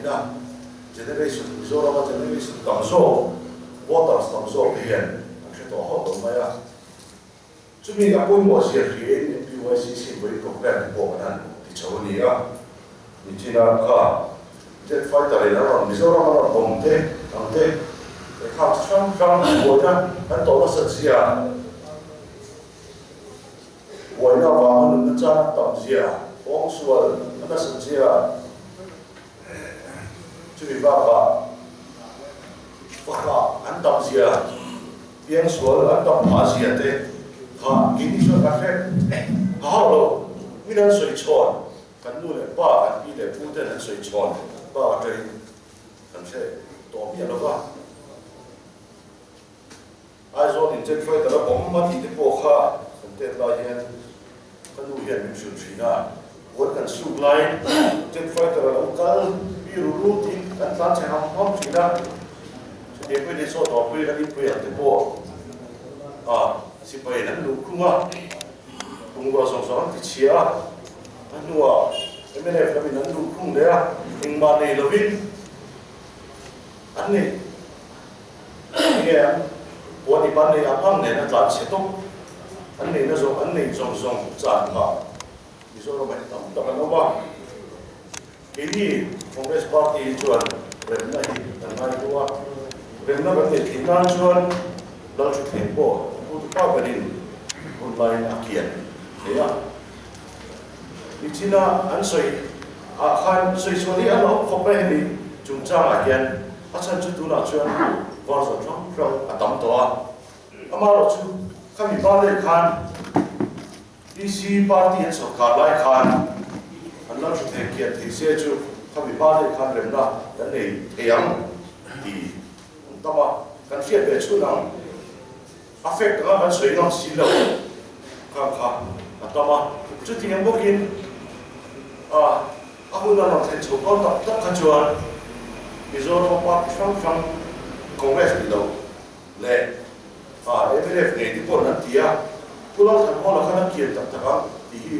ngaihna generation Mizorama generation tam zawk voters tam zawk te hian an hre tawh hauh lo mai a. Chumi a pawimawh zia hriain MPYCC vawi programme te pawh kan han ti chho a ni a. Nichina kha jet fighter in a rawn Mizoram a rawn bomb te ang te leh khang chi hrang hrang buaina kan tawh nasat zia, buaina avanga nunna chan an tam zia, pawngsual a nasat zia, chumi bakah fahrah an tam zia, Piangsual an tam phah zia te kha keini chuan kan hre ha hauh lo. Min an sawi chhawn, kan nu leh pa, kan pi leh pu ten an sawi chhawn bak atangin kan hre tawh miah lo va. Aizawl in jet fighter a bawm a tih te pawh kha kan tet lai hian ka nu hian min hrilh thin a, puan kan suk laiin jet fighter a lo kal pi ru ru tiin kan tlan chhe ham ham thin a, chutiang pawhin hei saw tawpui kan inpui ang te pawh a sipai in an luh khung a, bungrua zawng zawng an ti chhia a, a hnuah mnf lamin an luh khung leh a, engmah nei lovin an nei. Enge an puan i ban nei ang ang nen a tlan chhe tawp. An neihna zawng an neih zawng zawng chan kha Mizoram ah hi tam tak an awm a. Keini Congress Party hi chuan remna hi kan ngai hnu a, remna kan neih theih nan chuan Lalthuthleng pawh Pu Tupa berin hun laiin a kian thei a. Nichina an sawi ah khan sawi chhuah hi a la awm khawp mai hemi chungchangah hian. A chhan chu tunah chuan version hrang hrang a tam tawh a, amaherawh chu khami ba leh khan PC party an sawrkar lai khan an lo hre thei kian thei se chu khami ba leh khan remna kan nei thei ang tih an tam a, kan hriat ve chhun ang. A fact anga kan sawi ngam si lo kha kha a tam a, chutiang bawkin a a hun a rawn thlen chho dawn tak tak kha chuan Mizoram a party hrang hrang Congress tih loh leh a mnf ngei te pawhin an ti a, Pu Lalthanhawla khan a kian tak tak ang tih hi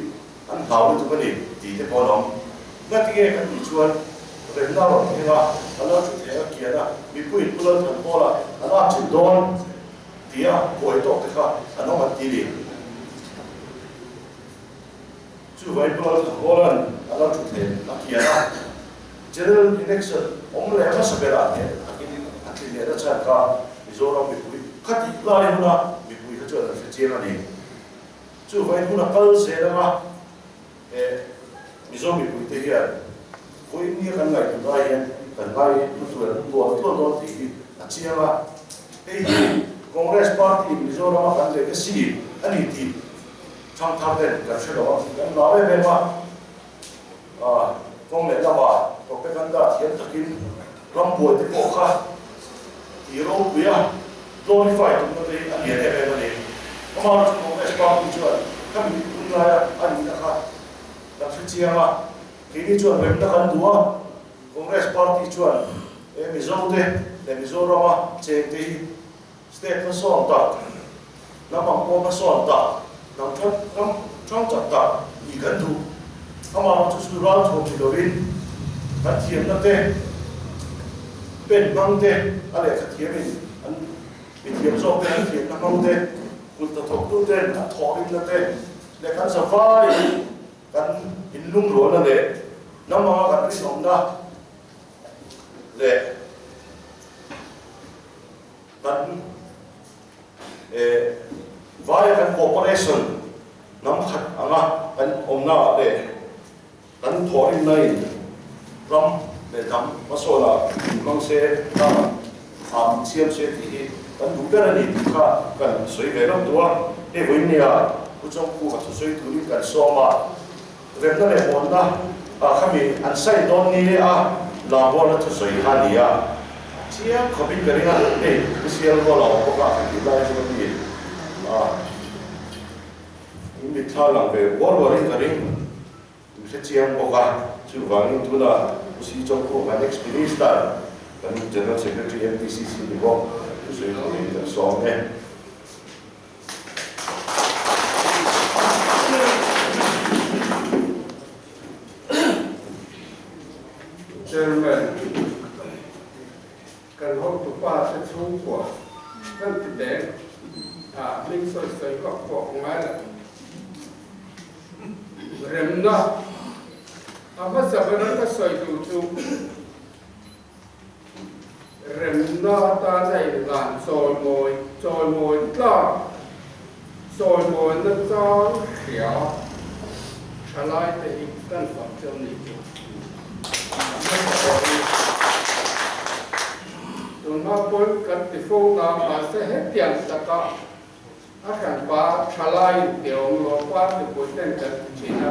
an hlau lutuk a ni tih te pawh an awm. Ngatinge kan tih chuan remna a rawn thleng a, a lo thu thleng a kian a, mipuiin Pu Lalthanhawla an atchilh dawn. Tia buai tawk te kha an awm an ti ni. Chu Vaibel Holland a lo thu thei a kian a, General Election awm leh hmasa berah hian a kin a tli leh na chhan kha Mizoram mipui kha tih lai huna mipui kha chuan an hre chiang a ni. Chu vain huna kal zel anga he Mizo mipui te hian vawiin nia kan ngaihtuah lai hian kan ngai hnutual tual tual dawn tih hi a chiang a. Hei hi Congress party in Mizoram a kan legacy a ni tih thangthar ten kan hre lo a, kan lau em em a. Kawng leh lamah propaganda thiam takin rambuai te pawh kha tih ropui a glorify tumna te hi a lian em em a ni. Amaherawhchu Congress party chuan khami tunlaia a nihna kha kan hre chiang a, keini chuan remna kan duh a, Congress party chuan he Mizo te leh Mizorama cheng te hi state hmasawn tak, hnam ang pawh hmasawn tak, hnam hrang ram hrang chak tak nih kan duh. Amaherawhchu chu ralthuam ni lovin kan thiamna te, pen hmang te, a lehkha thiamin an mithiam zawk te an thiamna hmang te, kut hnathawktu ten an thawhrimna te leh kan zavaiin Kan inlungrualna leh hnam anga kan rinawmna leh kan vaia kan cooperation hnam khat anga kan awmna ah leh kan thawhrimna in ram leh hnam hmasawn ah inhmang se ram ah min siam se tih hi kan duh ber a ni tih kha kan sawi ve lo tu a. Hei vawiin nia Pu Chawngkhuva thusawi turin kan sawm a, remna leh muanna ah khami an sign dawn ni a Lambuana thusawi kha a ni a, chiang khawpin ka ring a, hei Pu Sialruala awm bawk a ka tih lai chu ka ti a, in mitthla lang ve uar uarin ka ring. In hre chiang bawk a, chuvangin tuna Pu Si Chawngkhuva kan ex-Minister, kan General Secretary MPCC ni bawk, thusawi turin kan sawm e. Chairman. Kan ti deng a, hming sawi sawi vak pawh a ngai lo. Remna a hmasa bera ka sawi duh chu remna atana inhlan chawimawi chawimawi tlak chawimawina chang hria thalaite hi kan fak cheu ni chu a hmasa ber hi. Tunhma pawn kan ti fo na mahse hetiang taka a hranpa thalai intiawm lo party pui ten kan ti thin a,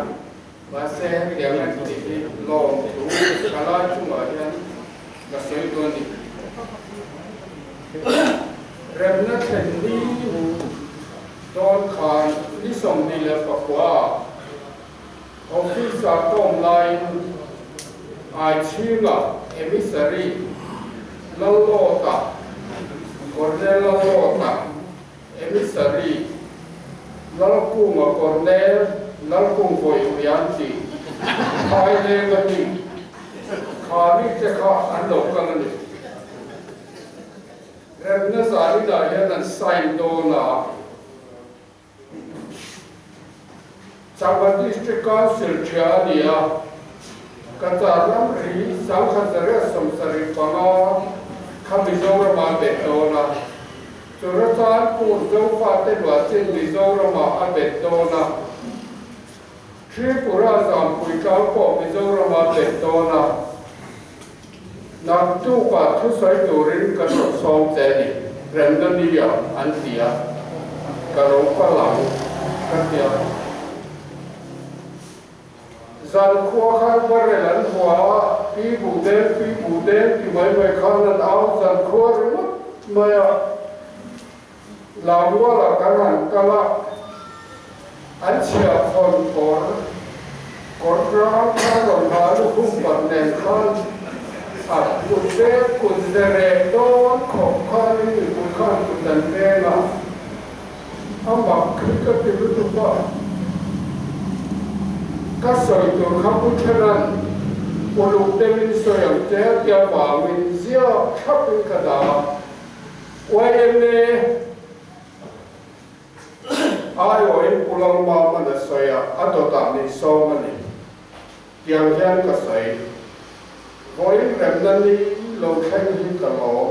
mahse hetiang an tih hi lawmthu thalai chungah hian ka sawi dawn a ni. Remna thlen ni dawn khan ni 24 ah Office-a ka awm laiin Aichhinga Emissary Lallawta, Colonel Lallawta, Emissary Lalkunga Colonel Lalkung vawi uian tih Thailenga mi kha mite kha an lo kal a ni. Remna zaninah hian an sign dawn a. Changba District Council ṭhia a ni a, Qatar ramri 1775 kha Mizoramah a bet dawn a, Churachandpur Zofate luahchin Mizoramah a bet dawn a, Tripura Zampui tlang pawh Mizoramah a bet dawn a, Naktukah thusawi turin ka rawn sawm che a ni, remna nia an ti a, ka lo kal ang ka ti a. Zankhua khan barrel an hua a, pi buh deng, pi buh deng ti mai mai khan an au zankhua ringawt mai a. Lammualah kan han kal a, an chhiahkhawn kawr, kawr rang kha rawn ha lukhum pat nen khan a kut te kut ze reh dawn khawp khanin mipui khan kut an veng a, a mak khi ka ti lutuk a, ka sawi tur kha Pu Thenan uluk deuhin sawi ang che a tia vangin ziak thlapin ka dah a. YMA aiawhin Pu Lalmama'n a sawi a, a dawtah min sawm a ni. Tiang hian ka sawi. Vawiin remna ni lo thleng hi ka lawm.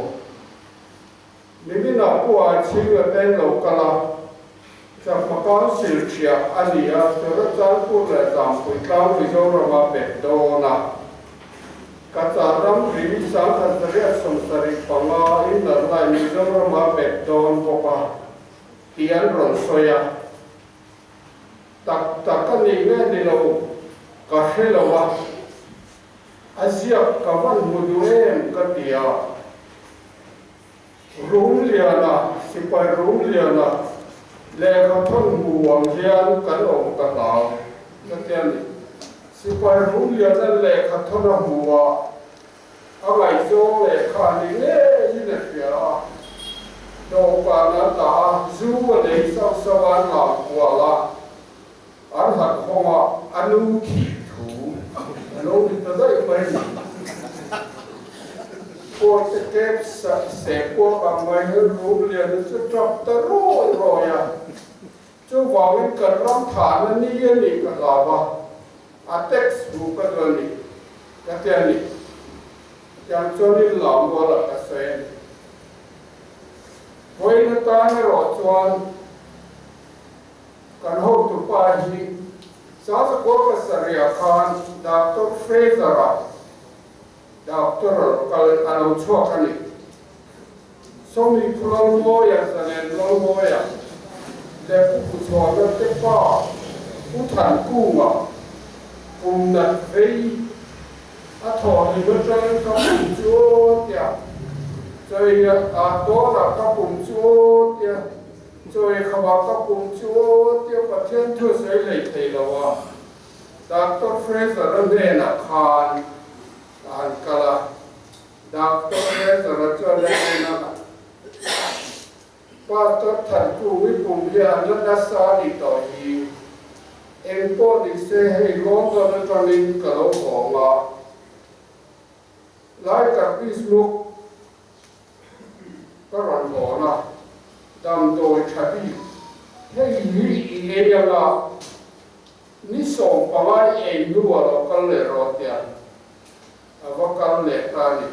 Niminah Pu Aichhinga te lo kal a, Chakma Council ṭhiah a ni a, Churachandpur leh Zampui tlang Mizorama bet dawn a. Ka chah ram ri 1875 inner line Mizorama bet dawn bawk a, tih an rawn sawi a. Tak tak a nih nge ni lo ka hre lo a, a ziak ka van hmu duh em ka ti a. Rumliana, sipai Rumliana lehkha thawn hmu ang hian kan awm ka hlau ka ti a ni. Sipai Rumliana lehkha thawn a hmu a, a ngaihzawng lehkha ni ngeiin a hria a. Dawhkan an dah a, zu a nei sauh sauh a, an lam kual a, an han hawng a, a nu thih thu a lo ni ta daih mai ni. Pawlte kep seh kuak ang mai hi Rumliana chu tap ta rawi rawi a, chuvangin kan ram thahna ni a nih ka hlau a, a text hmuh ka duh a ni, ka ti a ni. Tiang chuanin Lammualah ka sawi a ni. Vawiin atan erawh chuan Kan hotupa hi 1907 khan Doctor Fraser-a doctoral kal a lo chhuak a ni. Sawmi Pu Lalmawia, Zalen Lalmawia leh Pu Buchhuana te pa Pu Thankunga kum nat vei a thawh hlim atangin ka pum chu aw tia chawi a dawnah ka pum chu aw tia Chawi khamah ka pum chu aw tia Pathian thu sawi hlei thei lo a, Doctor Fraser-a hnenah khan a han kal a. Doctor Fraser-a chuan a hnenah, Pastor Thankungi pum hi an la nasa a nih tawh hi, eng pawh ni se hei London atangin ka lo hawng a, Laikar Bismuk ka rawn hawn a. Damdawi tha bik hei hi i ei anga ni 15 i ei hnuah lo kal leh rawh tia a va kal leh ta a ni.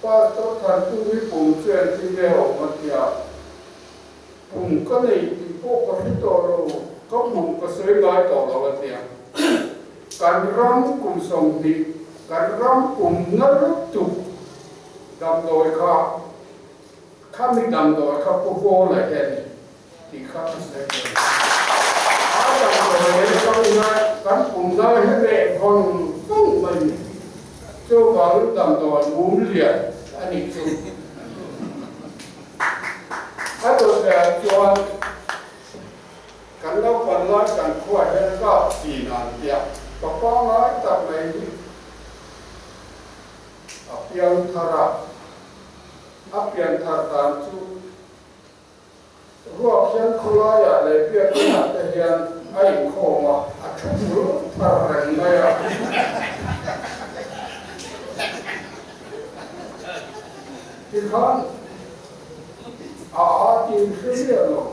Pastor Thantu hi pum chu engtin nge a awm a tia pum ka nei tih pawh ka hre tawh lo, ka pum ka sawi ngai tawh lo a tia. Kan ram kum 20, kan ram pum na lutuk damdawi kha Khami damdawi kha Pu Hawla hi a ni tih kha ka sawi ve a. A damdawi ei changin a kan pum lai hi reh vang vang mai ni. Chuvangin damdawi mum lian a nih chu. A dawtah chuan kan naupan lai kan khuaah hian kap chin an tia ka pangngai tak mai hi a piang thar a. A pian thar dan chu ruak hian khawlaiah leh biakinah te hian a inkhawm a, a thu bul thar reng mai a. Tikhan a a tin hre miah lo.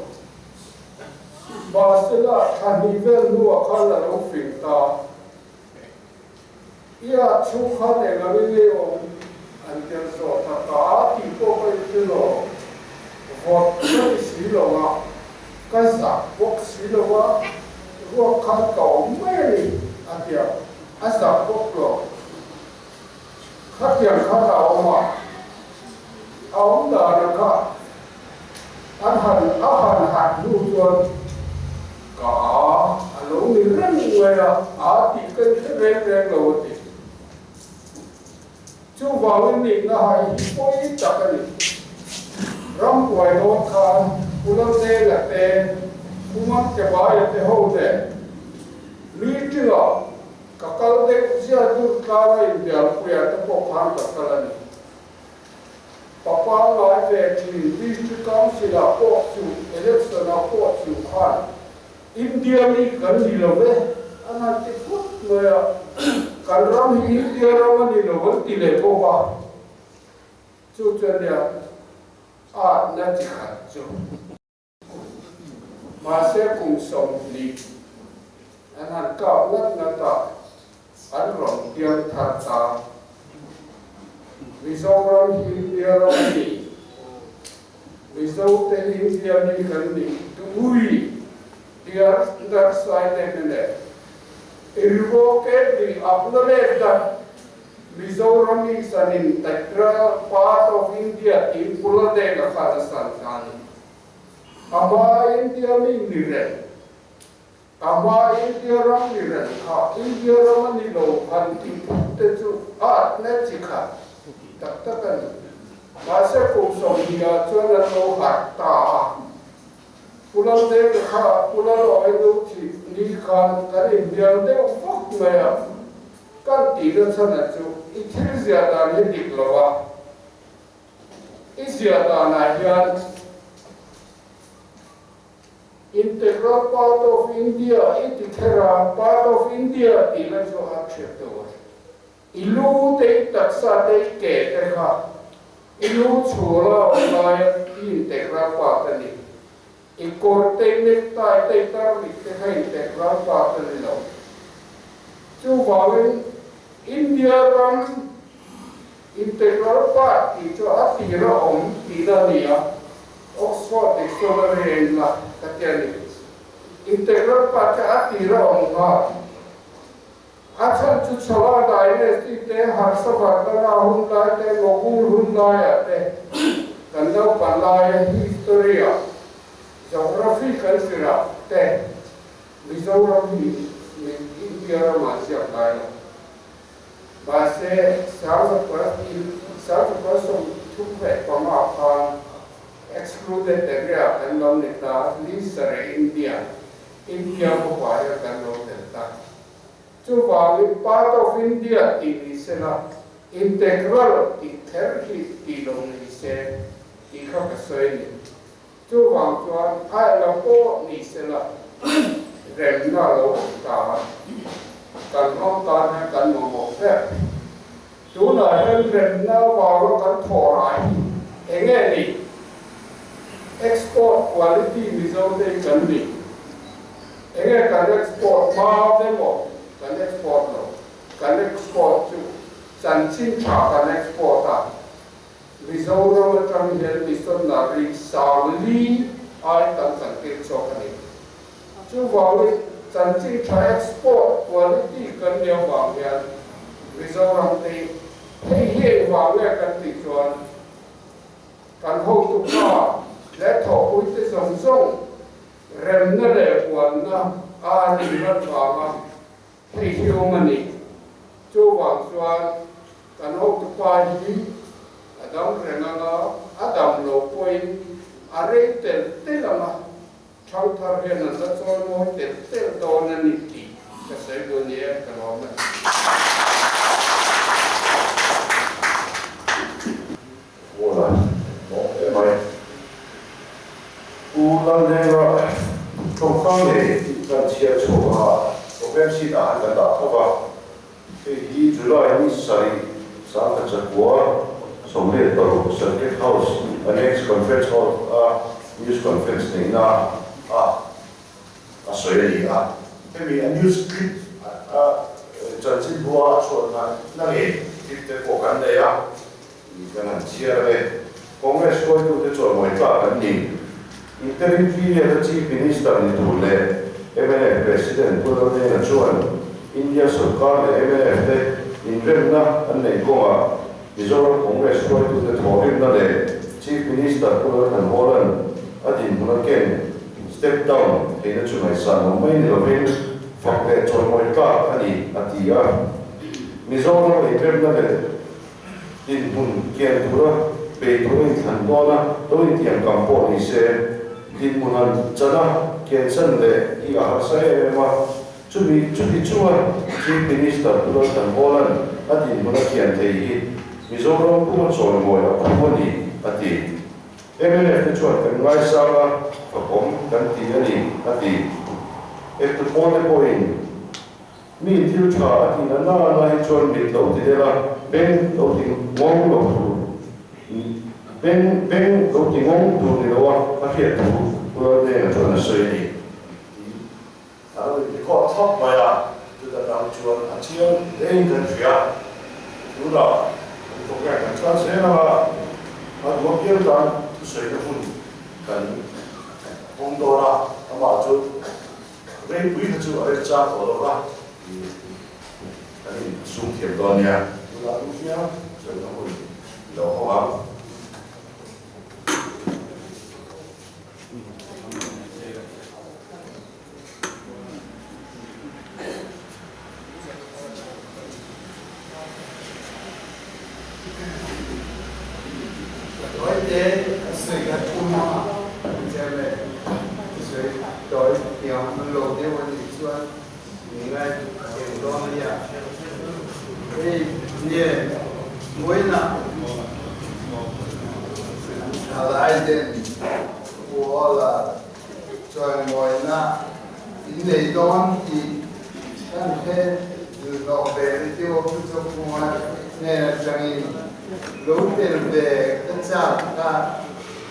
Mahsela thla hnih vel hnuah khan a lo fing ta. Ia chhungkhat eng angin nge awm an tel zawh ta ka a tih pawh ka inhre lo. Vawt ka ti si lo a, ka zak bawk si lo a, ruak khan ka awm mai a ni a ti a, a zak bawk lo. Khatiang khan a awm a, a awm dan a kha an han a han harh hnu chuan ka a a lo ni reng mai a, a tih ka inhre reng reng lo a ti. Chuvangin nihna hai hi pawi tak a ni. Rambuai dawn khan Pu Lalnenga te, Pu Mamkebaia te ho nen meeting-ah ka kal deuh ziah dur tlanga inbialpuiah te pawh khan ka kal a ni. Papa ngai ve thin District Council ah pawh chu election ah pawh chu khan India mi kan ni lo ve an han ti phut mai a, kan ram hi India ram a ni lo an ti leh bawk a, chu chu ania atna chi khat chu. Mahse kum 20 an han kap ngat ngat a, an rawn piang thar ta. Mizoram hi India ram a ni. Mizo te hi India mi kan ni. Do we dear understand le irrevocably acknowledge that Mizoram is an integral part of India tiin Pu Laldenga khan a san ta a ni. Ama India mi ni reng, ama India ram ni reng kha India ram a ni lo han tih phut te chu a atna chi khat tak tak a ni. Mahse kum 20 ah chuan an lo harh ta a. Pu Laldenga kha Pu Lalawi lo thih ni khan kan inbial deuh vak mai a, kan tihna chhan a chu i thil ziah dan hi dik lo a. I ziah danah hian Integral part of India i ti kher a, part of India tihna chu a hriat deuh a. I lu te, i taksa te, i ke te kha i lu chhul a awm laia i integral part a ni. I kawr te, i necktie te, i tarmit te kha integral part a ni lo. Chuvangin India ram Integral part tih chu a tir a awm tihna a ni a, Oxford Dictionary a inla ka ti a ni. Integral part chu a tir a awm nghal. A chhan chu Chola Dynasty te, Harshavardhana hun lai te, Mughal hun laiah te kan naupan laia history-ah, geography kan zirah te Mizoram hi India ramah ziak ngai lo. Mahse, 1935 khan excluded area kan lo ni ta, Lisare India, India khawpah hian kan lo tel ta. Chuvangin part of India tih ni sela, integral tih kher hi tih lo ni se tih kha ka sawi a ni. Chuvang chuan a elo pawh ni sela remna a lo awm ta a, kan ram tan hian kan mamawh ber. Tunah hian remna avanga kan thawh rai hi eng nge ni? Export quality Mizo te hi kan ni. Enge kan export hma te maw kan export lo. Kan export chu chanchin tha kan export a. Mizoram atang hian missionary 4000 ai tam kan tir chhuak a ni. Chuvangin chanchin tha export quality kan nih avang hian Mizoram te hi hei hi engvang nge kan tih chuan kan hotu pa leh thawhpuite zawng zawng remna leh huanna a an inrat vanga hei hi awm a ni. Chuvang chuan kan hotupa hi a dam reng anga a dam lo pawhin a rei telh telh anga Thangthar hian an la chawi mawi telh telh dawn a ni tih ka sawi duh ni e, ka lawm a ni. Aw la, lawm hle mai. Pu Laldenga tawngkam ngei kan chhiar chhuak a, program sheet ah han kan dah thawk a. Hei hi July ni sarih 1996 Circuit House Annex Conference Hall a news conference neihna a a sawi a ni a. Hemi a news clip a chanchinbu a chhuah na ngei clip te pawh kan nei a, kan han chhiar ang e. Congress hruaitute chuan ngawitlak an ni. Interim period a Chief Minister ni tur leh mnf President Pu Laldenga chuan India sawrkar leh mnf te inremna an neih kawngah Mizoram Congress hruaitute thawhrimna leh Chief Minister Pu Lalthanhawla'n a dinhmun a ken step down theihna chu ngaihsan lo mai ni lovin fak leh chawimawi tlak a ni, a ti a. Mizoram inremna leh Dinhmun kian tura bei tura inthlan dawn a, lo intiam kam pawh ni se, dinhmun han chan a, kian chan leh hi a harsa em em a. Chumi chuti chunga Chief Minister Pu Lalthanhawla'n a dinhmun a kian thei hi Mizoram puma chawimawi a phu a ni, a ti. Mnf te chuan kan ngaisang a, fakawm kan ti a ni, a ti. Ektu pawl te pawhin. Mi thil tha a tih na na na hi chuan mit lo ti deuh a, beng lo ti ngawng lo tur, beng beng lo ti ngawng tur ni lo a, a hriat thu Pu Laldenga chuan a sawi a ni. Tih a lo inrecord thlap mai a, chuta tang chuan a chiang hlein kan hria. Tunah kan program kan tan zel ang a, a duh apiang tan thusawina hun kan hawng dawn a, amah chu Reipui kha chu a rem chang tawh lo va, kan in sum thiam dawn nia. Tunah duh hian sawi na hun i lo hawng ang. Tawite a sawi kha thum a chairman sawi tawi tiang an lo deuh a nih chuan min ngai eng dawn a nia. Hei nge vawiinah thalai ten Puala chawimawina in nei dawn tih kan hre hlawh ve ni tih awm chu chawkphunga hnen atangin lo tel ve ka chak kha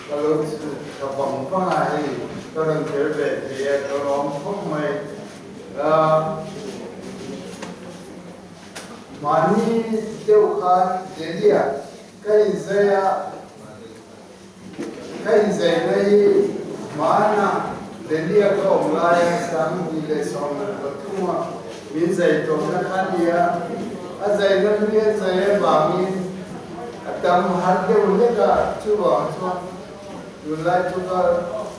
ka lo chhut tha vang vang a, hei ka rawn tel ve thei e, ka lawm khawp mai. Mahni deuh khan Delhi-ah ka inzai a. Ka inzaina hi hmana Delhi-a ka awm laia 2013 a min zai tawhna kha nia, a zaina hlui a zai avangin a tam har deuh hlek a, chuvang chuan tunlai chu ka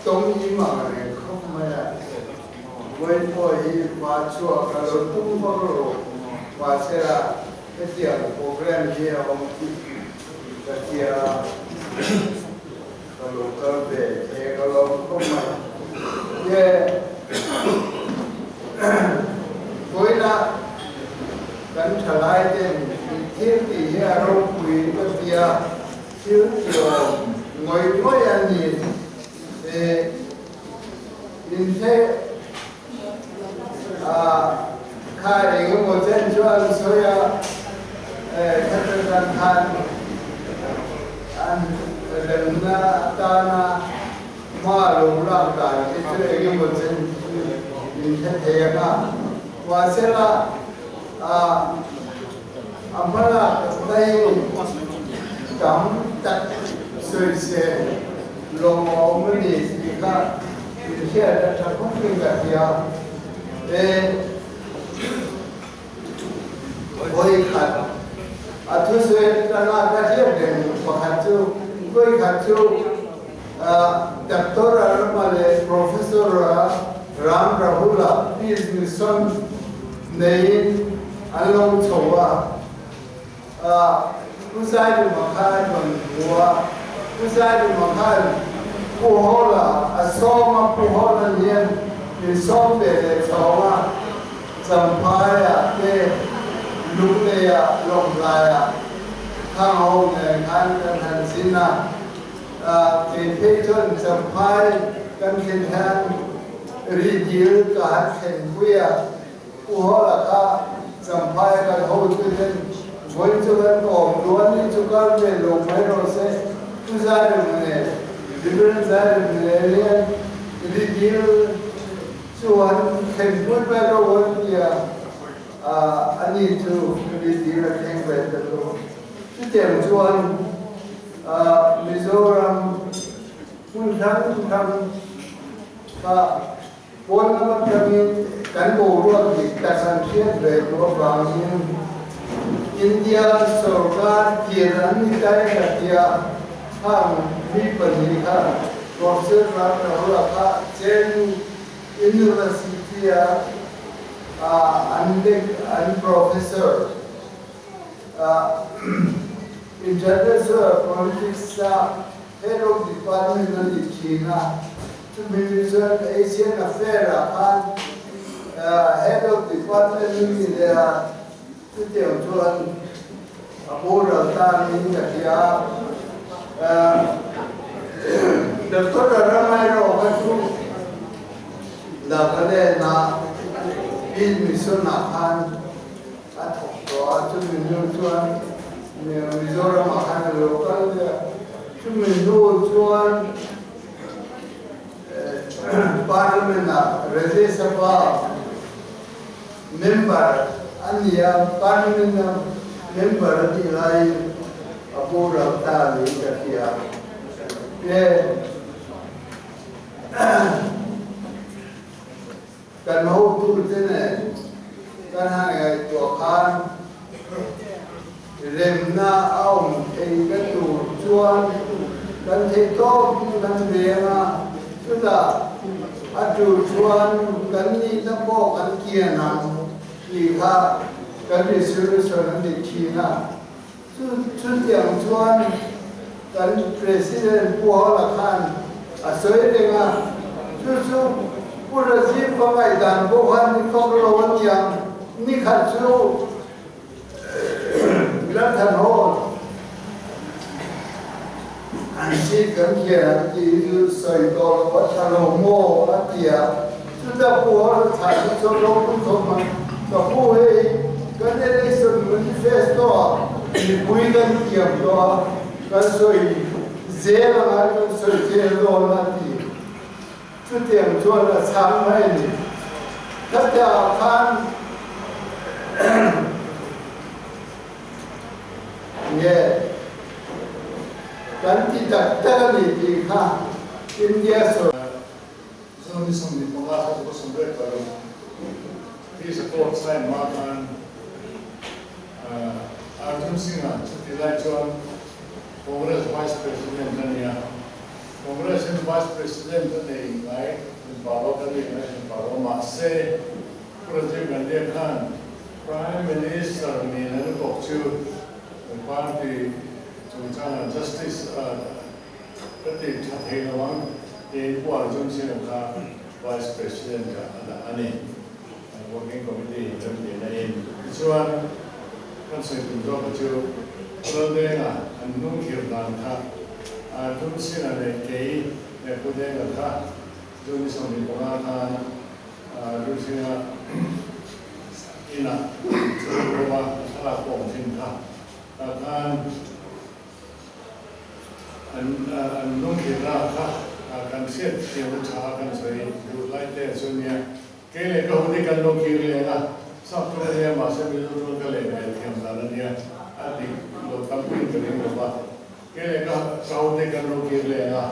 tawng im ang reng khawp mai a, vawiin pawh hi hma chhuah ka lo tum vak lo, mahsela hetiang program hi a awm tih Ka tia ka lo kal ve thei ka lawm khawp mai. Nge vawiinah kan thalai ten thil tih hi a ropui ka tia thil ti awm ngawih ngawih a ni. Intheh Kha engemaw chen chu an sawi a, khata tang khan an remna atana Hma lo lak dan te chu engemaw chen chu min hre thei ang a, mahsela a hmalak mai tam tak sawisel lawm a awm a ni tih kha min hriat a tha khawpin ka hria e. Vawikhat a thusawi atanga ka hriat reng pakhat chu vawikhat chu Doctor Arama leh Professor Ram Rahula Peace Mission neiin an lo chho a, Pu Zairuma kha a rawn hmu a, Pu Zairuma khan Pu Hawla a sawm a, Pu Hawla hian min sawm ve leh chhawng a, Champhaiah te, Lungleiah, Lawngtlaiah khang ho nen khan kan han zin a, kei phei chuan Champhai kan thlen hian Rihdil ka han thlenpui a, Pu Hawla kha Champhai kan hotu ten vawiin chu kan kawm duh a ni chu kal ve lo mai rawh se. Pu Zairem leh Reverend Zairem leh hian Rihdil chu an thlenpui mai lo an ti a, a ni chu Rihdil a thleng ve ta lo. Chutiang chuan Mizoram hmun hrang hrang kha Pawn lam atangin kan boruak dik tak an hriat ve duh avangin India sorkar tir an ni ta e ka tia, khang mi pahnih kha Professor Ram Rahula kha JNU University a an an professor International Politics a Head of Department a ni thin a. Chumi ni chuan Asian Affair ah khan Head of Department a ni leh a, chutiang chuan a boral ta niin ka hria a. Doctor Ramairo kha chu Nagaland ah Peace Mission ah khan a thawk tawh a, chumi hnu chuan Mizoram ah khan a lo kal leh a, chumi hnu chuan Parliament-ah Rajya Sabha member a ni a, Parliament-a member a nih laiin a boral ta niin ka hria. Kan hotute nen kan han ngaihtuah khan remna a awm thei ka tur chuan kan theih tawkin kan veng a, chutah a tur chuan kan nihna pawh kan kian ang tih kha kan resolution a ni thin a. Chutiang chuan kan President Pu Hawla khan a sawi reng a, chu chu Pu Rajiv a ngaihdan pawh khan ni fak lo a niang, ni khat chu Lalthanhawl an seat kan khian ang tih hi chu sawi tawh lo a tha lo maw a ti a, chutah Pu Hawla thlah chu chaw ropui khawp mai, ka pu hei Kan election manifesto ah mipui kan tiam tawh a, kan sawi zel ang a, kan sawi zel dawn a ti. Chutiang chuan a chhang mai a ni. Khatiah khan nge kan ti tak tak a ni tih kha India sawrkar Zoni 25 kha ka 76 Peace Accord sign hma khan Arjun Singh-a chuti lai chuan Congress Vice President a ni a. Congress in Vice President a nei ngai hrinpa lo ka ni ngai hrinpa lo mahse Pu Rajiv Gandhi khan Prime Minister niin an kawp chu party chungchanga Justice Ka ti tha thei lo ang, tiin Pu Arjun Singh kha Vice President ah a dah a ni. Working Committee remtihna in. Tichuan, kan sawi tum zawk a chu Pu Laldenga an hnung khirh dan kha Arjun Singh-a leh kei leh Pu Denga kha June ni 25 khan Arjun Singh-a inah chu Roma thlalak pawh awm thin kha tah khan An an lungkhirna kha Kan hriat thiam a tha a kan sawi duh lai te chu nia. Kei leh ka hun hi kan lo kir leng a, sap ṭawng a nia mahse Mizo ṭawng ka leh ve thiam dan a nia, a dik lo tam pawhin ka ring lo va. Kei leh ka ka hun hi kan lo kir leng a,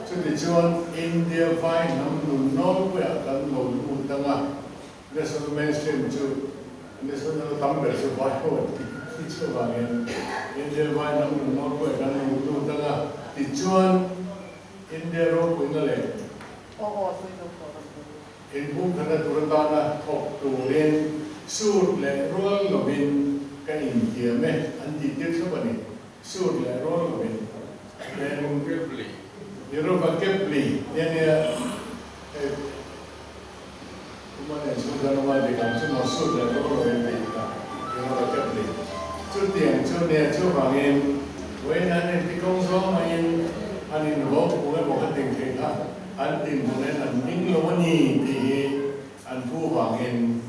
chutichuan India vai hnam nun nawlpuiah kan lo lut ang a, National mainstream chu national tam ber chu vai ho an ti ti chuvangin India vai hnam nun nawlpuiah kan lo lut ang a, tichuan India ropuina leh Inbumkhatna tur atana thawk turin sur leh rual lovin ka intiam e an tih tir thlap a ni. Sur leh rual lovin. Irrevocably nia nia hei Kuma nen chhung khan awm a dik ang chu maw sur leh rual lovin tih kha irrevocably chutiang chu nia chuvangin vawiin an inti kawng zawng maiin an invawm pung emaw kha ting thei kha An dinhmunin an hming lo a ni tih hi an pu vangin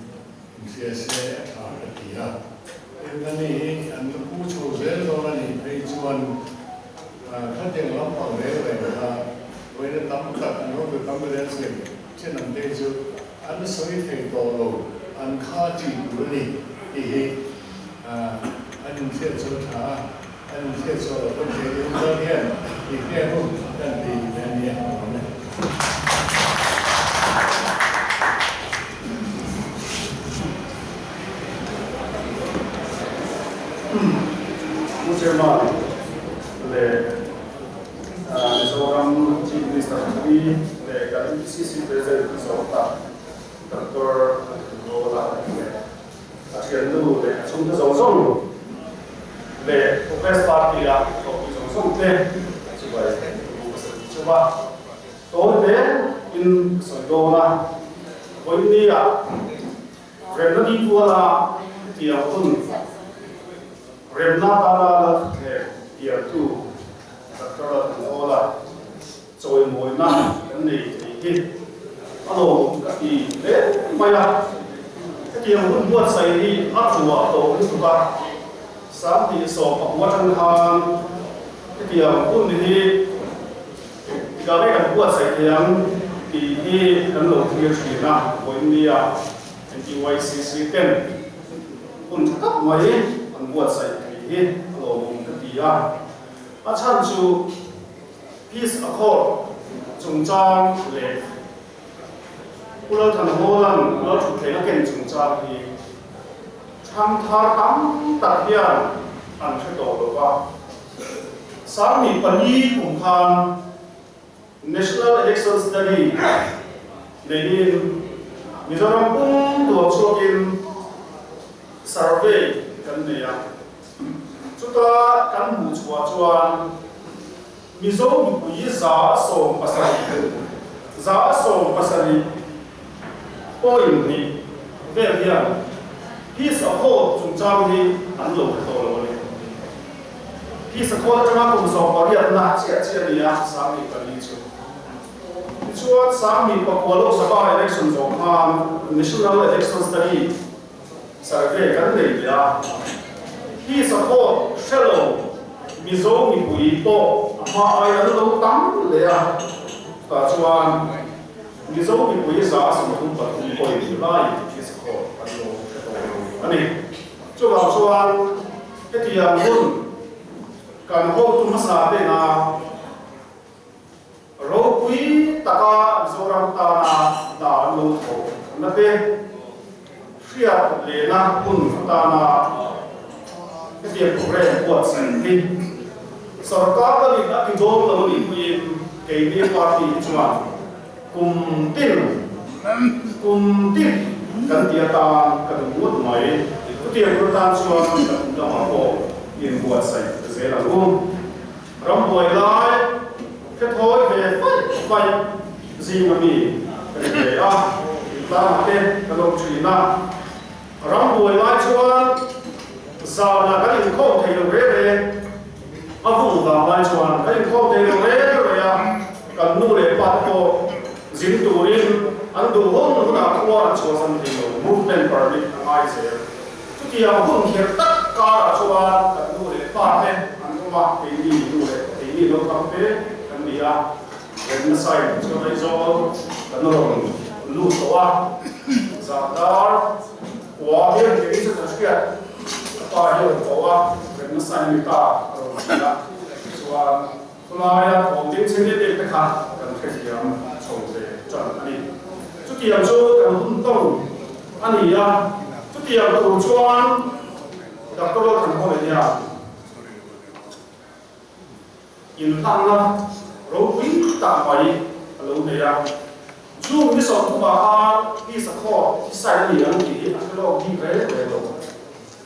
inhria se a tha ka ti a. Tin, ani hi an la pu chho zel dawn a nih phei chuan khatiang lampang reng reng kha vawiina tam tak an hotu tam ber an sawi thin ang te chu an sawi thei tawh lo, an kha tih tur a ni tih hi an inhriat chu a tha a. An inhriat chhuah loh pawn thei deuh dawn hian i hriat hun kan ti ve a nia a awm e. Pu Chairman leh Mizoram Chief Minister Pui leh kan MPCC President zawk tak Doctor Lalthuthawl-a leh A thiannu leh a chhungte zawng zawng leh Congress Party a thawkpui zawng zawng te chuai bu ka sawi chu va tawi te in ka sawi dawn a, vawiin ah remna ni kuala hetiang hun remna tana lalthutthleng piantu Doctor Lalthanhawla Chawimawina kan nei thei hi a lawmawm ka ti hle mai a, hetiang hun buatsaih hi a thuah tawh lutuk a, Sangti 15 atang khan hetiang hun hi tikah nge kan buatsaih thei ang tih hi kan lo thlir thin a, vawiin NTYCC ten hun tha tak mai an buatsaih thei hi a lawmawm ka ti a, a chhan chu. Peace Accord chungchang leh Pu Lalthanhawla'n Lalthutthleng a ken chungchang hi thangthar tam tak hian an hre tawh lo va. Sangni pali kum khan National Election Study neiin Mizoram pum tuam chhuakin survey kan nei a. Chuta kan hmuh chhuah chuan Mizo mipui 77, 17.2 vel hian Peace Accord chungchang hi an lo hre tawh lo a ni. Peace Accord atanga kum 18 na chiah chiah a ni a, 24 chu. Tichuan, 19 Lok Sabha election zawh khan National Election Study Survey kan nei leh a, hi support hre lo Mizo mipui pawh a hma ai an lo tam leh a, chutah chuan Mizo mipui 33 pawhin laiin hi support an lo hre tawh lo a ni. Chuvang chuan hetiang hun kan hotu hmasa tena Ropui taka Mizoram tana hna an lo thawh na te, hriat lehna hun atana hetiang program buatsaih hi sorkar lamin a ti dawn lo nih pawhin keini party hi chuan kum tin kum tin kan ti atan ka duh ngawt mai. Chutiang tur atan chuan kan lamah pawh inbuatsaih zel ang u. Rambuai lai hrethawi ve faih faih zing a mi ka ni ve a, intlangah te ka lo thin a. Rambuai lai chuan zanah kan inkhawm thei lo re re, a vung vang lai chuan kan inkhawm thei lo re re a, kan nu leh pa te pawh zin turin an duh hun hunah khua an chhuahsan thei lo, movement permit a ngai zel. Chutiang hun kher tak karah chuan kan nu leh pa te an awm a, keini nu leh keini naupang te kan ni a. Remna sign chuan Aizawl kan rawn lut tawh a, zan dar kua hian kei chu ka hriat ka pa hi a rawn ko a, remna sign a ni ta a rawn ti a, chuan khawlaia thawm ding chhe em em te kha kan hrethiam chho ve tan a ni. Chutiang chu kan hun tawng a ni a, chutiang tur chuan Doctor Lalthanhawla hian Inhlanna ropui tak mai a lo nei a. June ni 30 ah khan Peace Accord hi sign a ni ang tih hi a hre lawk bik reng reng lo.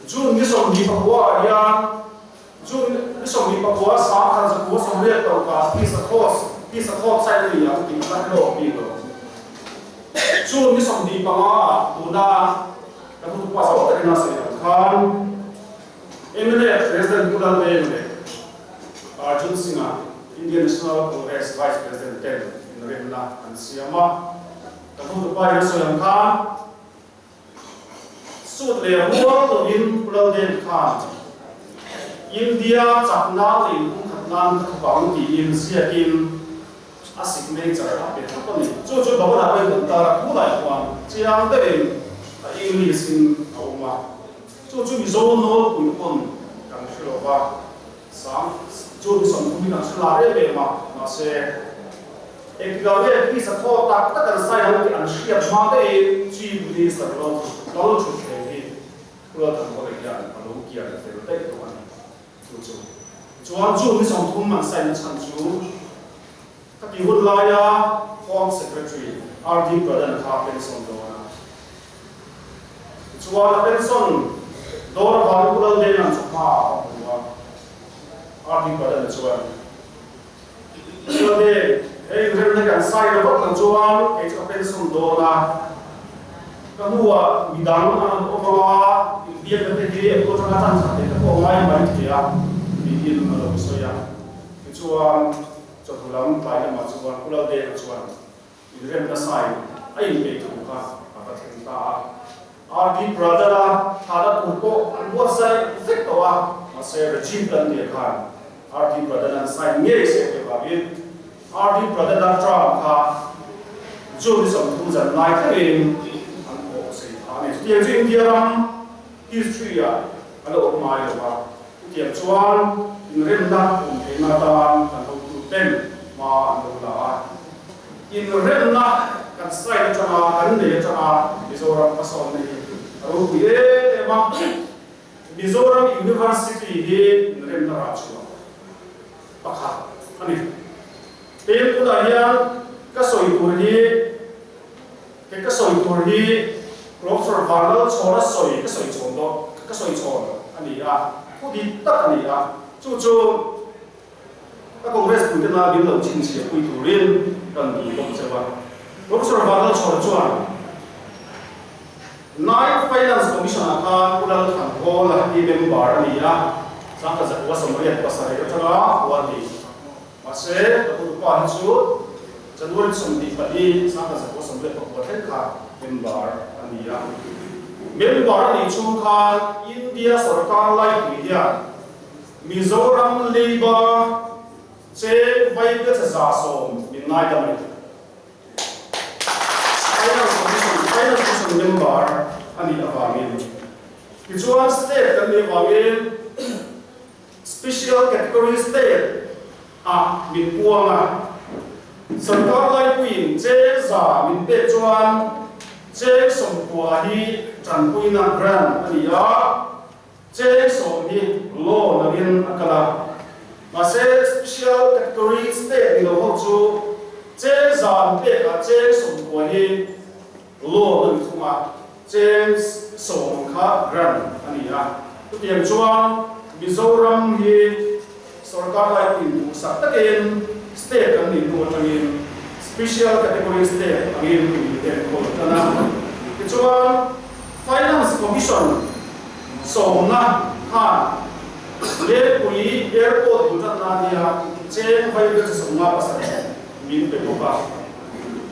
June ni 29 ah hian June ni 29 1986 Peace Accord Peace Accord sign a ni ang tih a hre lawk bik lo. June ni 25 ah tuna kan hotupa zo takin a sawi ang khan Mnf President Pu Lalveng leh Arjun Singh-a Indian National Congress Vice President ten inremna an siam a. Kan hotupa in a sawi ang khan sut leh rual lovin Pu Lalveng khan India chak nan leh inpumkhat nan ka thawk ang tiin ziakin a signature a pe thlap a ni. Chu chu Bhavan-ah pawhin kan tar a, khulaiah khuan chiang deuhin a English-in a awm a. Chu chu Mizo nawlpui pawn kan hre lo va, sang chu mi 30 in an hre lar em em a, mahse engtikah nge pisa thaw tak tak an sign ang tih an hriat hma deuhin Chief Minister lo lal thut thleng hi Pulalthanhawla hian a lo kian fel daih tawh a ni. Chu chu chuan chu mi 30 an sign na chhan chu ka ti hun laia Home Secretary RD Pradhan kha pension dawn a. Tichuan a pension dawn avangin Pu Laldenga'n chawhma ah a hmu a, RD Pradhan chuan, Pu Laldeng, hei inremna hi an sign a vak lo chuan kei chu ka pension dawn a, ka hnuah midang an rawn awm ang a, inbiakna te hi a tu atanga tan that theih te pawh a ngai mai thei a, tiin a lo sawi a. Tichuan chawhnu lam tlai lamah chuan Pu Laldenga chuan, Inremna sign a inpeih thu kha a va thleng ta a. RD Pradhan-a thahna tur pawh an buatsaih vek tawh a, mahse Rajiv Gandhi-a khan RD Pradhan-a'n sign ngei se tih avangin RD Pradhan-a term kha June ni 30 zan lai thlengin an awh sei phah a ni. Chutiang chu India ram history-ah a la awm ngai lo va, chutiang chuan inremna awm theihna atan kan hotuten hma an lo la a. Inremna kan side atanga kan nei atanga Mizoram hmasawnna hi a ropui em em a. Mizoram University hi inremna rah chhuah pakhat a ni. Tin, tunah hian ka sawi tur hi ke ka sawi tur hi Professor Vanlalchhawna sawi ka sawi chhawn dawn ka sawi chhawn a ni a, thu dik tak a ni a. Chu chu. Ka Congress puite na min lo chhinchhiah pui turin kan duh bawk cheu a. Professor Vanlalchhawr chuan Night Finance Commission-ah khan Pu Lalthanhawla hi member a ni a, 1987 atanga huan ni. Mahse, ka putupa hi chu January 24, 1989 thleng kha member a ni a. Member a nih chhung khan India sorkar laipui hian Mizoram Labour cheng vai te 110 min ngaidam a ni. Finance Commission, Finance Commission member a nih avangin. Tichuan state kan nih avangin Special Category State ah min puang a. Sorkar laipuiin cheng 100 min pek chuan cheng 90 hi tanpuina grant a ni a. Cheng 10 hi loan angin a kal a, mahse special category state ni lo ho chu cheng 100 pekah cheng 90 hi loan a ni thung a, cheng 10 ang kha grant a ni a. Chutiang chuan Mizoram hi sorkar laipui duhsak takin state kan nih hnu atangin special category state angin min enkawl tan a. Tichuan Finance Commission sawmna khan Lengpui Airport bul tan nan hian cheng vai vel 57 min pe bawk a.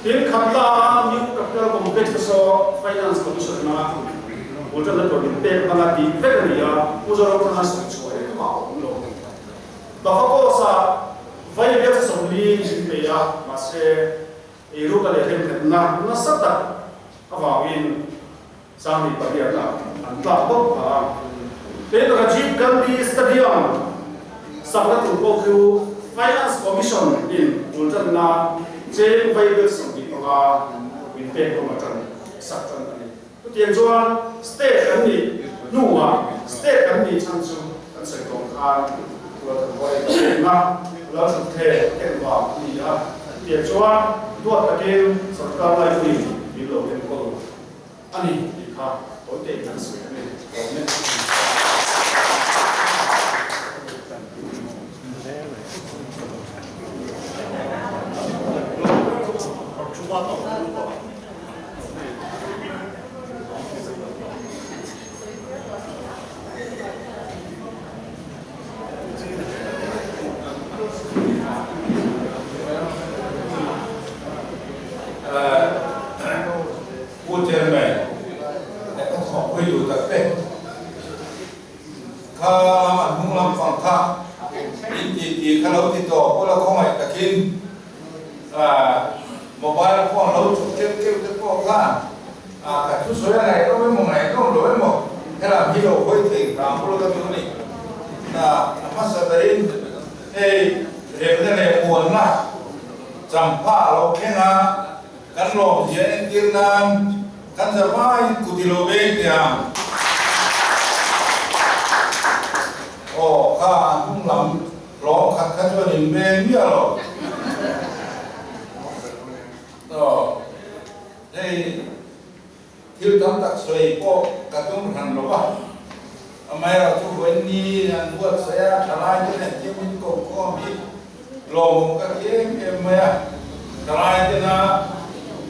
Tin, Khatla New Capital Complex te saw Finance Commission a bul tanna tur min pek hmanga tih vek a ni a, Pu Zoramthanga sawi chhuah engmah a awm lo. Bafakos-ah vai vel 40 min pe ni a, mahse eiruk a leh hlemhletna nasa tak avangin 28 ah an tlak bawk phah a. Tei Rajiv Gandhi Stadium sakna tur pawh chu Finance Commission in tul tan nan cheng vaibel 25 min pek rawng atang sak tan a ni. Chutiang chuan state kan nih hnuah state kan nih chhan chu kan sawi tawng khan rual kan huai kan rinna lal thuthleng ken vang a ni a. Chutiang chuan duat takin sorkar laipui min lo enkawl a ni tih kha tawi tein kan sawi a ni. Tlawm e. Pu Chairman, leh ka thawhpui duh tak te kha an hnung lam fang kha in tih tih kha lo ti tawh bula khawngaih takin Mobile phone lo chuk keuh keuh te pawh khan ka thusawi a ngaihnawm emaw ngaihnawm lo emaw helam hi lo hawi thei hram bul ka duh a ni. A hmasa berin hei remna leh muanna champha a lo thleng a, kan lawmzia entir nan kan zavaiin kut i lo veng teh ang. Aw kha a hnung lam Hlawm khat kha chuan in veng miah lo. Aw, hei thil tam tak sawi pawh ka tum hran lo va, amaherawhchu vawiin ni an buatsaih a, thalai te nen thil min ko khawm hi lawmawm ka ti em em mai a, thalai tena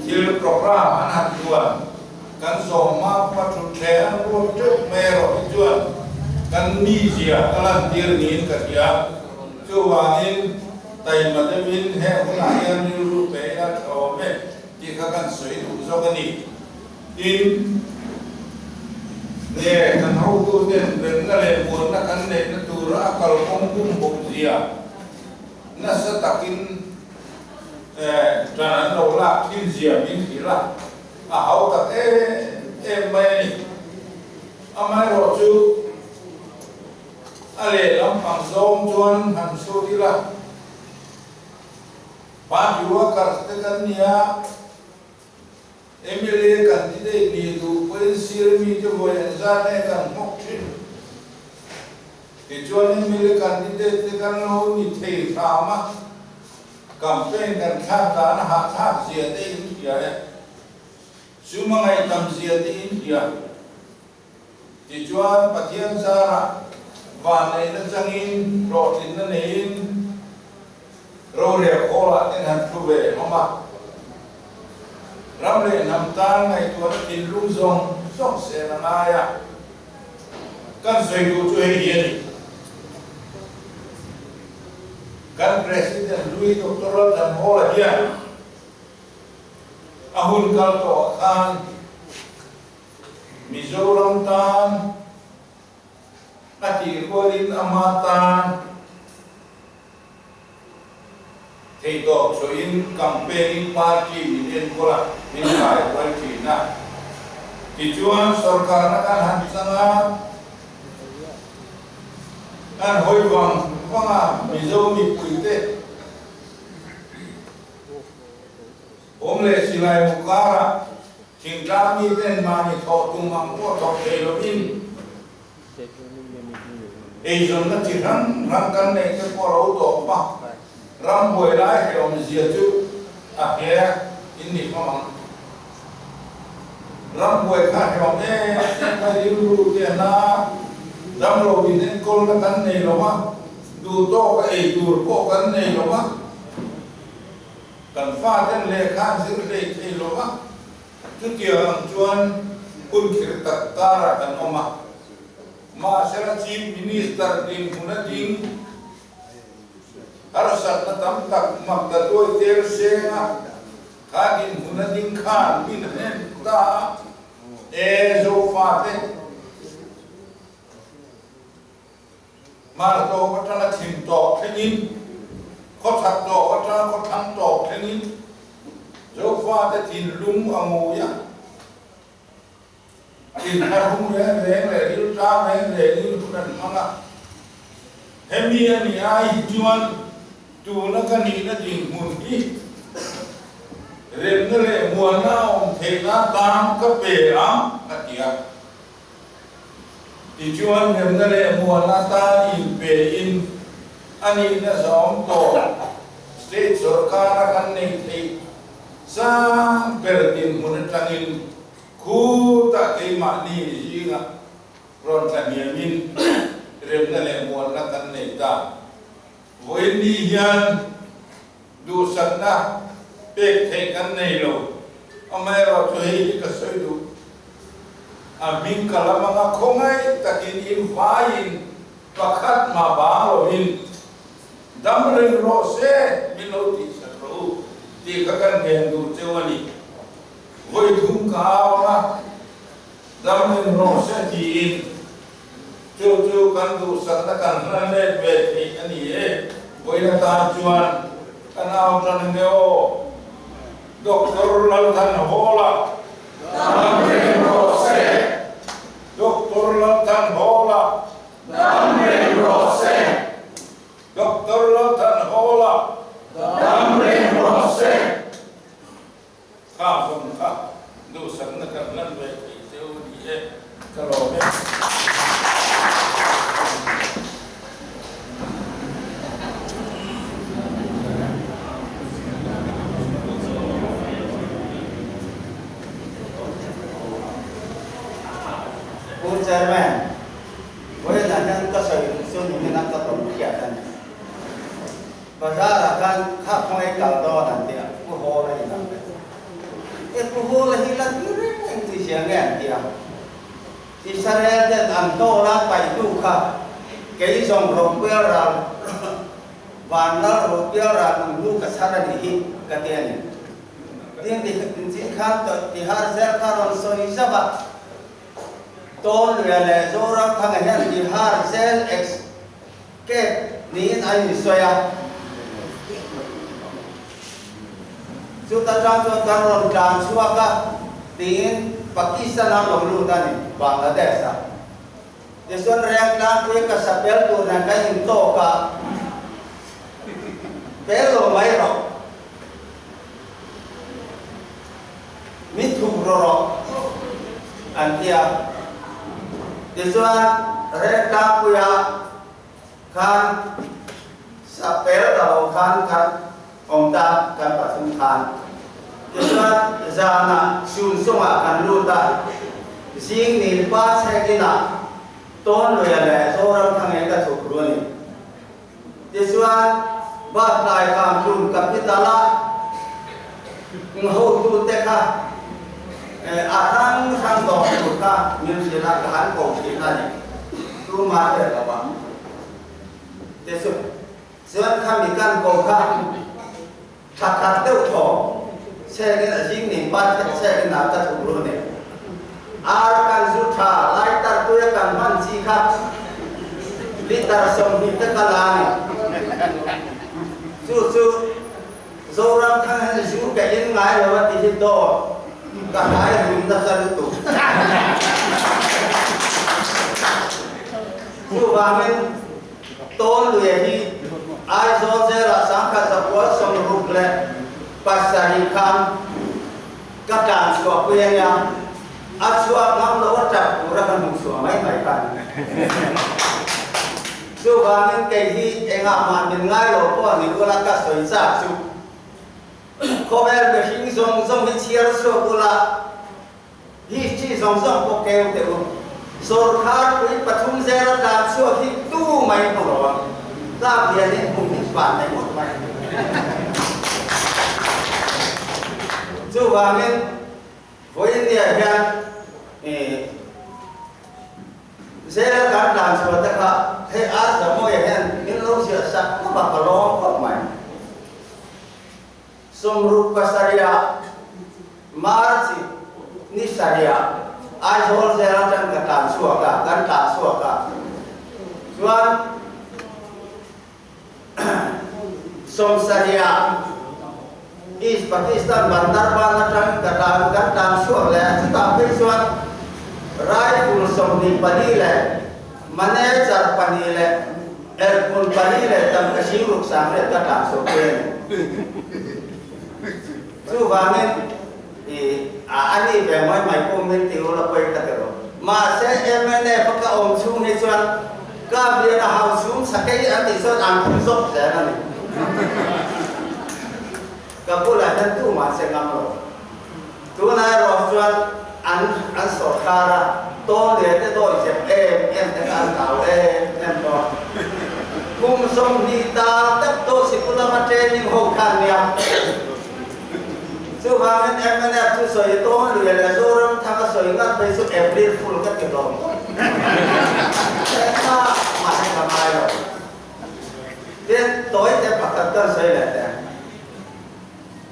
thil programme an han chuan kan zawm hma pawh a thut hle an ruat teuh mai erawh hi chuan kan mizia a lantir niin ka hria. Chuvangin taima deuhin heng hunah hian rilru pe ila tha awm e tih kha kan sawi duh zawk a ni. Tin, nge kan hotuten remna leh muanna kan neihna tura a kalkawng bum bawk zia nasa takin ṭan an lo lak thin zia min hrilh a. A hau tak em em mai a ni. Amaherawhchu a lehlam pang zawng chuan han chhut ila, Party workers te kan ni a, mla candidate nih duh pawhin sir mite vawi an zat nge kan hmawk thin. Tichuan mla candidate te kan lo ni thei hram a. Campaign kan thlak dan a hahthlak zia te in hria e. Sum a ngaihtam zia te in hria. Tichuan Pathian zarah vanneihna changin hlawhtlinna neiin rorel khawlah ten han thu ve hlawm a. Ram leh hnam tan ngaihtuahna thinlung zawng zawng sen a ngai a. Kan sawi duh chu hei hi a ni. Kan President Louis Doctor Lalthanhawla hian a hun kal tawhah khan Mizoram tan a tih rualin ama tan theihtawp chhuahin campaign-in party min enkawl a, min kaihruai thin a. Tichuan sorkarna kan han chang a. Kan hawi vang vang a, Mizo mipuite awm leh silai mu karah thingtlang miten mahni thawh tum ang pawh thawk thei lovin eizawnna chi hrang hrang kan neih te pawh a lo tawp a, ram buai lai hrehawmzia chu a hle in ni hlawm ang. Ram buai kha hlawm em em mai rilru te a na, damlo in enkawlna kan nei lo a, duh tawk a ei tur pawh kan nei lo a, kan faten lehkha an zir hlei thei lo a, chutiang ang chuan hun khir tak karah kan awm a. Mahsela Chief Minister dinhmun a ding harsatna tam tak mak ta tuai tel seng a, Kha dinhmun a ding khan min hnem ta a, e Zofate, Hmar tawp atanga thim tawp thlengin Khawchhak tawk atanga khawthlang tawk thlengin Zofate thinlung a ngui a, thinharhung reng reng leh riltlang reng rengin hun an hmang a. Hemi a nih ai hi chuan tuna ka nihna dinhmun hi remna leh muanna a awm theihna tan ka pe ang a ti a. Tichuan remna leh muanna tan inpein a nihna zawm tawh state sorkara kan neih theih sang ber dinhmun atangin khutah keimahni zingah rawn tlahniamin remna leh muanna kan nei ta. Vawiin ni hian duhsakna pek theih kan nei lo, amaherawhchu hei hi ka sawi duh. A hming ka lam anga khawngaih takin in vaiin pakhat mah bang loin dam reng rawh se min lo tihsak rawh u tih kha kan ngen duh cheu a ni. Vawi thum ka au anga dam reng rawh se tiin chu chu kan duhsakna kan hlan let ve theih a ni e. Vawiin atan chuan kan au tan enge aw Doctor Lalthanhawla. Dam reng rawh se. Doctor Lalthanhawla. Dam reng rawh se. Doctor Lalthanhawla. Dam reng rawh se. Kha zawng kha duhsakna kan hlan ve thei cheu a ni e, ka lawm e. Pu Chairman, vawiinah hian ka sawi duh chu nimin a ka tawn hriat a ni. Bazar-ah khan kha khawngaih kal dawn an ti a, Pu Hawla in ang ve. E Pu Hawla hi la ti reng reng chi zia nge an ti a. Israel ten an tawl a paihtu kha kei zawng ropuial ral Vanlal ropuial ral nung hnu ka chhar a nih hi ka ti a ni. Tin ti khan tihar zel kha rawn sawi zauh a, Tawnluia leh Zoramthanga hian tihar zel ex kep niin an insawi a. Chuta tang chuan kan rawn tlan chhuak a tiin Pakistan an lo lut a ni, Bangladesh ah. Tichuan reng tlangpui ka sa pel tur nen kan intawk a, pel lo mai rawh. Min thuk rawh rawh an ti a. Tichuan reng tlangpuia khan sa pel ta lo khan kan awm ta kan pathum khan. Tichuan zanah chhun chungah kan lut a, zing nin pa chhek inah Tawnluia leh Zoramthangei ka thuk ru a ni. Tichuan Batlai Kangtlun Capital a nghotute kha a hrang hrang dawr tur kha min hrilh a, ka han ko thin a ni. Tumah hriat lo a. Tichuan khami kan ko kha thla khat deuh thaw chengin a zing ning pa thek chengin a ka thuk ru ni. Ar kan zu tha lighter tuia kan hman chi kha liter 20 te ka la ni. Chu chu Zoram thang hian zu ka in ngai lo a ti hi dawt ka hlai rum nasa lutuk. Chuvangin Tawnluia hi Aizawl Jail-ah 1967 khan ka tlan chhuahpui a nia, a chhuak ngam lo a tap tur a ka hmuh chhuah mai mai kha a ni. Chuvangin kei hi engah mah min ngai lo pawh a ni ula ka sawi chak chu khawvel mihring zawng zawng hi chhiar chhuak ula, History zawng zawng pawh keu teh u. Sawrkhar pui pathum zel a tlan chhuak hi tu mai hmu lo ang. Tlak lian in hmu hi van nei ngawt mai. Chuvangin vawiin hian zel kan tlan chhuah te kha hei a Zamawia hian min lo ziah sak khawp a ka lawm khawp mai. 67 March ni sarih Aizawl zel atang ka tlan chhuak a, kan tlan chhuak a. Chuan Sawmsarihah East Pakistan Bandarban atangin ka tlan kan tlan chhuak leh a, chutah phei chuan Rifle 24 leh Manager pahnih leh Erhmun pali leh tangka sing ruk 8000 ka tlan chhuah pui a ni. Chuvangin i a a nih ve mai mai pawh min ti ula pawi ka ti lo. Mahse mnf a ka awm chhung hi chuan ka bian a hau chhung sakei an tih chuan an phun zawk zel a ni. Ka bulah hian tumah che ngam lo. Tunah erawh chuan an an sawrkar a, tawn leh te dawi zep em em te kha an hlau em em tawh a. Kum 20 ta tak tawh sikul lama training ho kha an nia. Chuvangin mnf chu sawi tawn lui leh Zoramthanga sawi ngat phei chu April Fool ka ti hlawm tawh. Engmah mah hi ka ngai lo. Tin, tawi te pakhat kan sawi leh teh.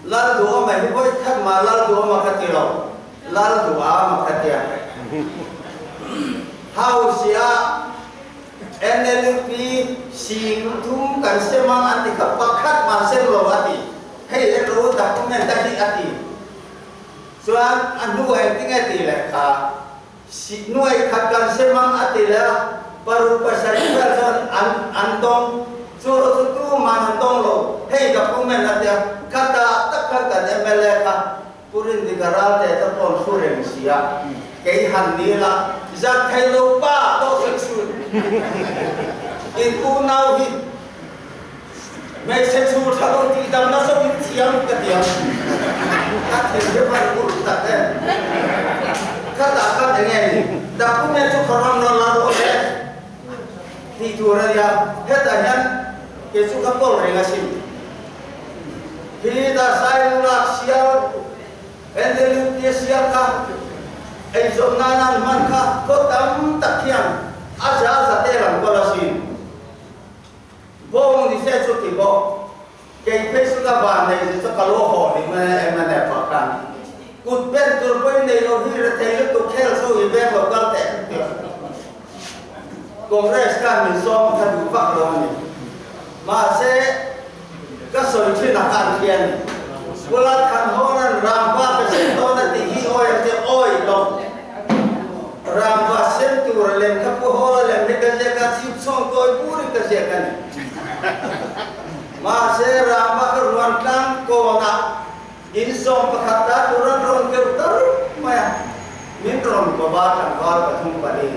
Lalduhawma hi vawi khat mah Lalduhawma ka ti lo, Lalduhama ka ti a. House ah NLUP 30,000 kan sem ang a ti kha pakhat mah sem lo a ti. Hei en ro document a hi a ti. Chuan a hnuah engtinge ti leh kha Nuai khat kan sem ang a ti leh a, 6 7 vel chuan an an dawng. Chu rawh chu tuman an dawng lo. Hei document a tia, khatah tak khan kan mla kha Pu Rindika Ralte te paw'n thu reng si a, kei han ni la, zat thei lo pa tawh sek chhun in unau hi Hmeichhe chhur tha lo tih dam na zawk in thiam ka ti ang. Ka thil hi van ur tak em. Ka tah khan enge ni? Document chu khaw ram rawn la rawh le tih tur a nia. Hetah hian kei chu ka kawl reng asin. Hi ta Sailulak sial NLUP sial kha eizawn nan an hman kha khaw tam tak hian a za za te lam kawl asin. Bawng ni se chu ti bawk. Kei phei chu ka van nei chu chu ka lo haw ni mai a mnf ah khan. Kut pen tur pawh i nei lo hi rethei lutuk khel chu i veng lo kal teh ka ti a. Congress khan min sawm kha duh vak lo a ni. Mahse ka sawi thin a khan khian Pula Thanhawnan Ramva ka sem dawn a tih hi awi ang che awi lo. Ramva sem tur a lem kha Pu Hawla lem hi ka ziak a, chhip chhawng tawi burin ka ziak a ni. Mahse Ramva kha ruan tlang kawnah in sawm pakhat ta tur an rawn keuh ta rup mai a, min rawn ko va tlangval pathum pali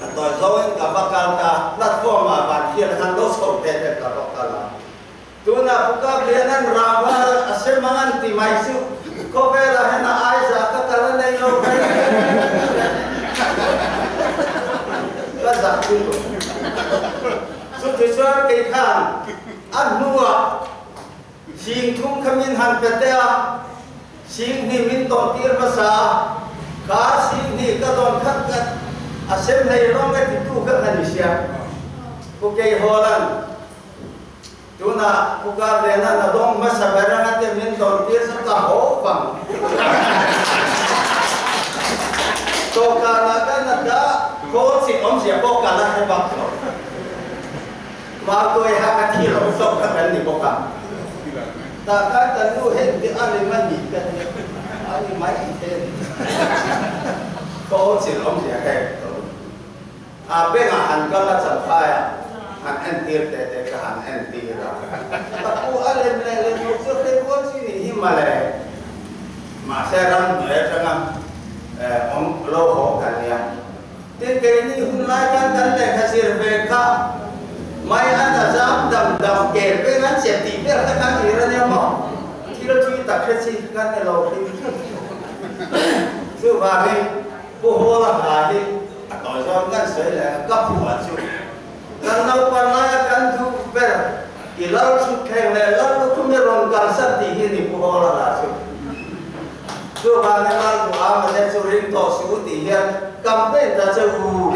a tawi zawngin ka va kal ta, platform ah van hian han lo chho teh teh ka va kal a. Tunah Pu Kaplianan Ramval a sem ang an ti mai chu khawvelah hian a aiza ka kal a nei lo mai ka zah chu tur. Chuti chuan kei khan a hnuah 30,000 kha min han pe teh a, 20,000 min dawn tir hmasa a, kha 20,000 ka dawn khat khat a sem hlei rawng e titu kha ka ni sia. Pu Keihawl-a'n Tunah Pu Karliana'n a dawng hmasa ber anga te min dawn tir chu ka haw vang. Dawhkanah ka nat a, khawl chik awmzia pawh ka la hre bak lo. Mautuai ha ka thi lo zawk kha kan ni bawk a. Tah khan kan nu heng te a ni ma ni ka ti a, a ni mai the a ni. Khawl chik awmzia ka en tawh. A bengah han kal a champhai a, han entir teh teh ka han entir a. Ka pu a lem leh lem lo chu hre rual chi nih hi mawle. Mahse ram hnuai atanga awm lo haw kan nia. Tin keini hun lai khan kan lehkha zir ve kha mai an a zam dam dam kel peng an chep tih ber kha kan hlir ania maw? Thil thui tak hre chi kan ni lo hrim hrim. Chuvangin Pu Hawla hla hi a tawi zawng kan sawi leh a, ka phuah chu kan naupan laia kan duh ber i lal thutthleng leh lal lukhum i rawn kalsan tih hi ni Pu Hawla hla chu. Chuvangin lal duh a mate chu ring tawh suh u tih hian campaign ta che u.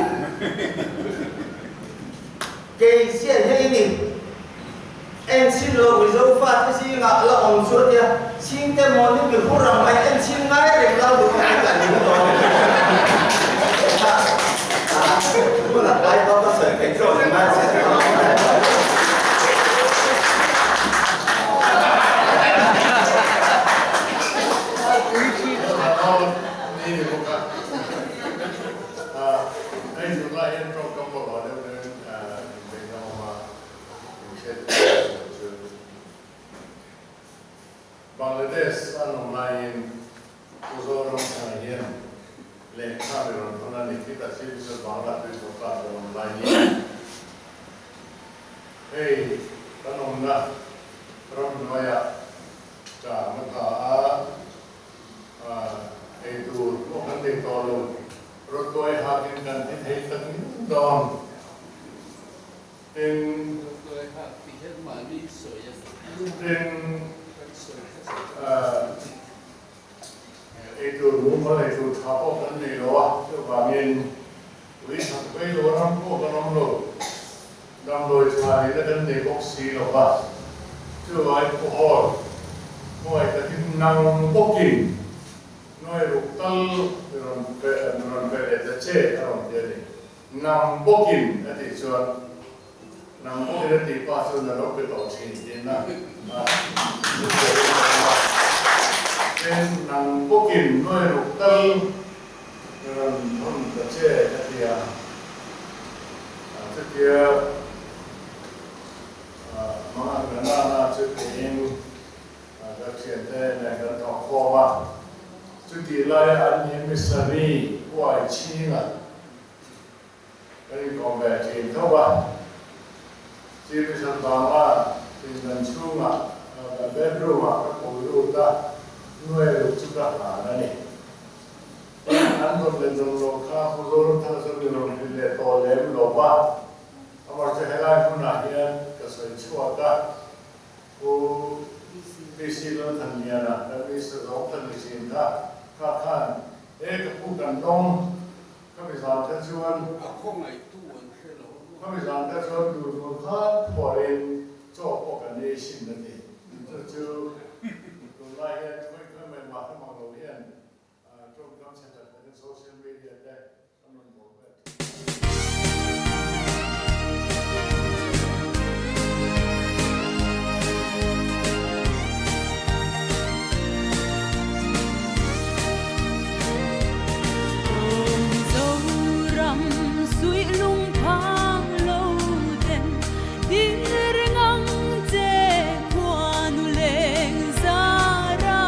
Kei chiah hi ni. Enchhin lo Mizo fate zingah la awm chu a tia, chhingte maw ni mi hur ang mai enchhin ngai reng lo duh ang hi kan ning tawh a ni. Huna tlai pawh ka sawi theih tawh ni mai se. Hei tunlai hian tawngkam bawlhhlawh deuh deuhin inbeihna a awm a, inhriat theih loh chu. Bangladesh an awm laiin Pu Zoramthanga hian lehkha mi rawn thawn a ni khi ta Chief Minister Bangla tuithaw tlak rawn awm laiin hei kan awmna ramhnuaiah chang a tha a, ei tur pawh kan nei tawh lo, rawtuai hakin kan ti thei tak ngial dawn. Tin, tin, ei tur mumal ei tur tha pawh kan nei lo a, chuvangin ui chak vei lo ram pawh kan awm lo, damdawi tha neihna kan nei bawk si lo va, chuvangin Pu Hall hnuai takin nang bawkin nuai ruk tal rawn pe leh ta che a rawn ti a ni. Nang bawkin a tih chuan nang bawkin a tih pa chuan a lo pe tawh thin tiin a Tin, nang bawkin nuai ruk tal rawn hawn ta che a ti a, chutia mangan ka nana chu tiin ka thiante nen kan thawk khawm a, chutih laia an ni missionary huai chhinga kan inkawm ve thin tho a, Chief Mission Bangla pindan chhungah ka bedroom ah ka kul lut a, nuai ruk chu ka hlan a ni. Tin, an rawn leh zawng lo kha Pu Zoramthanga chuan mi rawn hrilh leh tawh lem lo va, amah chu helai hmunah hian ka sawi chhuak a, Pu PC Lalthanliana, kan Minister zawng kha ni thin kha, kha khan e ka pu kan dawng kha mi zan kha chuan A khawngaihtu an hre lo a maw? Kha mi zan kha chuan tur tur kha phuarin chaw pawh kan ei sin a ti. Chu chu tunlai hian khawi khawi mai mah hre mang lo hian tawngkam chhe tak takin social media te kan rawn bawr vel thin. Zoram suih lungphang lo den dir ngang che khuanu leng zara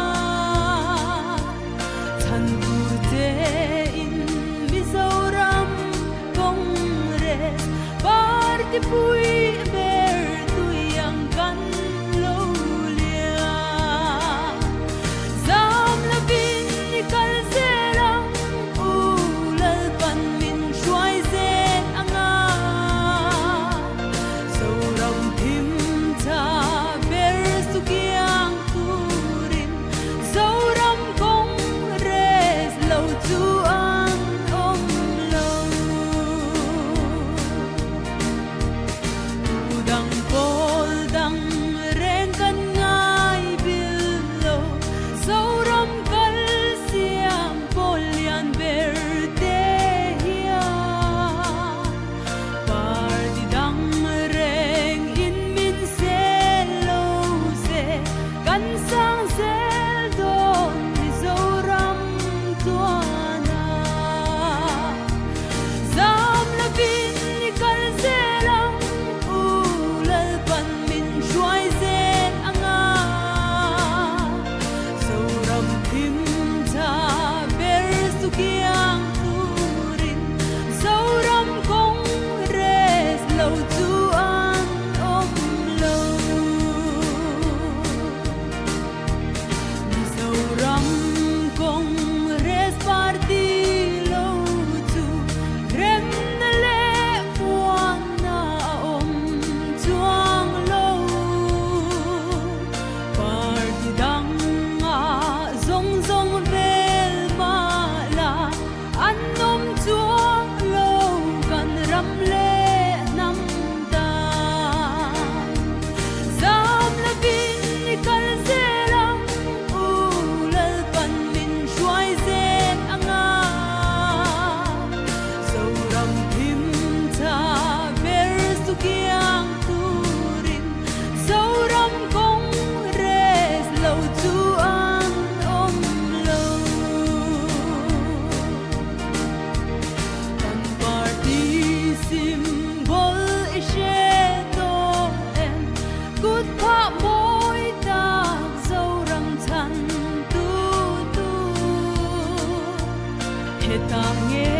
chhan tur che in Mizoram Congress party pui ber tui ang kan lo lian. Zam lovin i kal zel ang u Lalpan min hruai zel anga. Zoram thim tha ber su kiang turin Zoram Congress lo chu an awm lo. Hetah nge.